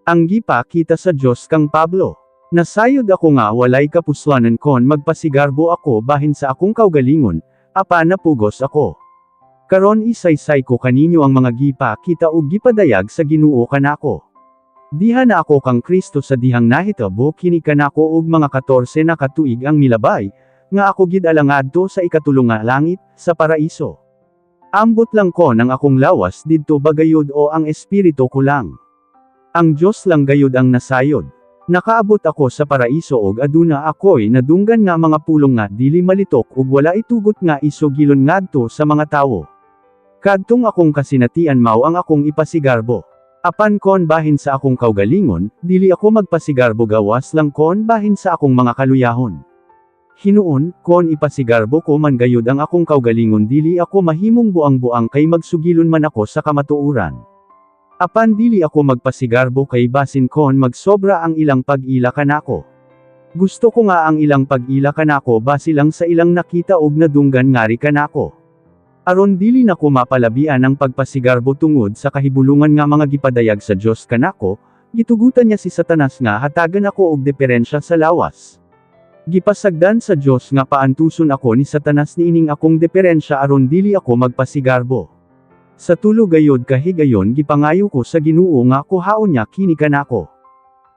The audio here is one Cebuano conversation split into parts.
Ang gipakita sa Dios kang Pablo. Nasayod ako nga walay kapuslanan kon magpasigarbo ako bahin sa akong kaugalingon, apan napugos ako. Karon isaysay ko kaninyo ang mga gipakita ug gipadayag sa Ginoo kanako. Diha na ako kang Kristo sa dihang nahitabo kini kanako og mga 14 na katuig ang milabay, nga ako gid ngadto sa ikatulo nga langit, sa paraiso. Ambot lang ko ng akong lawas didto bagayod o ang espiritu ko lang. Ang Dios lang gayud ang nasayod. Nakaabot ako sa paraiso og aduna ako'y nadunggan nga mga pulong nga dili malitok ug wala itugot nga isugilon ngadto sa mga tawo. Kadtong akong kasinatian mao ang akong ipasigarbo. Apan kon bahin sa akong kaugalingon, dili ako magpasigarbo gawas lang kon bahin sa akong mga kaluyahon. Hinuon, kon ipasigarbo ko man gayud ang akong kaugalingon, dili ako mahimong buang-buang kay magsugilon man ako sa kamatuoran. Apan dili ako magpasigarbo kay basin kon magsobra ang ilang pag-ila kanako. Gusto ko nga ang ilang pag-ila kanako base lang sa ilang nakita og nadunggan ngari kanako. Aron dili nako mapalabian ang pagpasigarbo tungod sa kahibulungan nga mga gipadayag sa Dios kanako, gitugutan niya si Satanas nga hatagan ako og deperensya sa lawas. Gipasagdan sa Dios nga paantuson ako ni Satanas niining akong deperensya aron dili ako magpasigarbo. Sa tulo gayod ka higayon gipangayo ko sa Ginoo nga kuhaon niya kini kanako.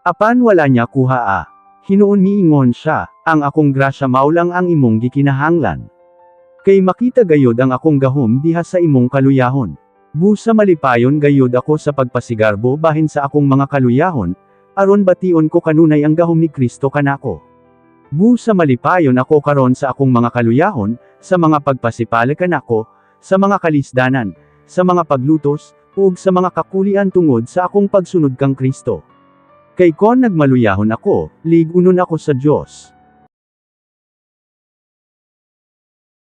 Apan wala niya kuhaa. Hinuon miingon siya, "Ang akong grasya mao lang ang imong gikinahanglan. Kay makita gayod ang akong gahom diha sa imong kaluyahon." Busa malipayon gayod ako sa pagpasigarbo bahin sa akong mga kaluyahon, aron bation ko kanunay ang gahom ni Kristo kanako. Busa malipayon ako karon sa akong mga kaluyahon, sa mga pagpasipale kanako, sa mga kalisdanan, sa mga paglutos, ug sa mga kakulian tungod sa akong pagsunod kang Kristo. Kay kon nagmaluyahon ako, lig-unon ako sa Dios.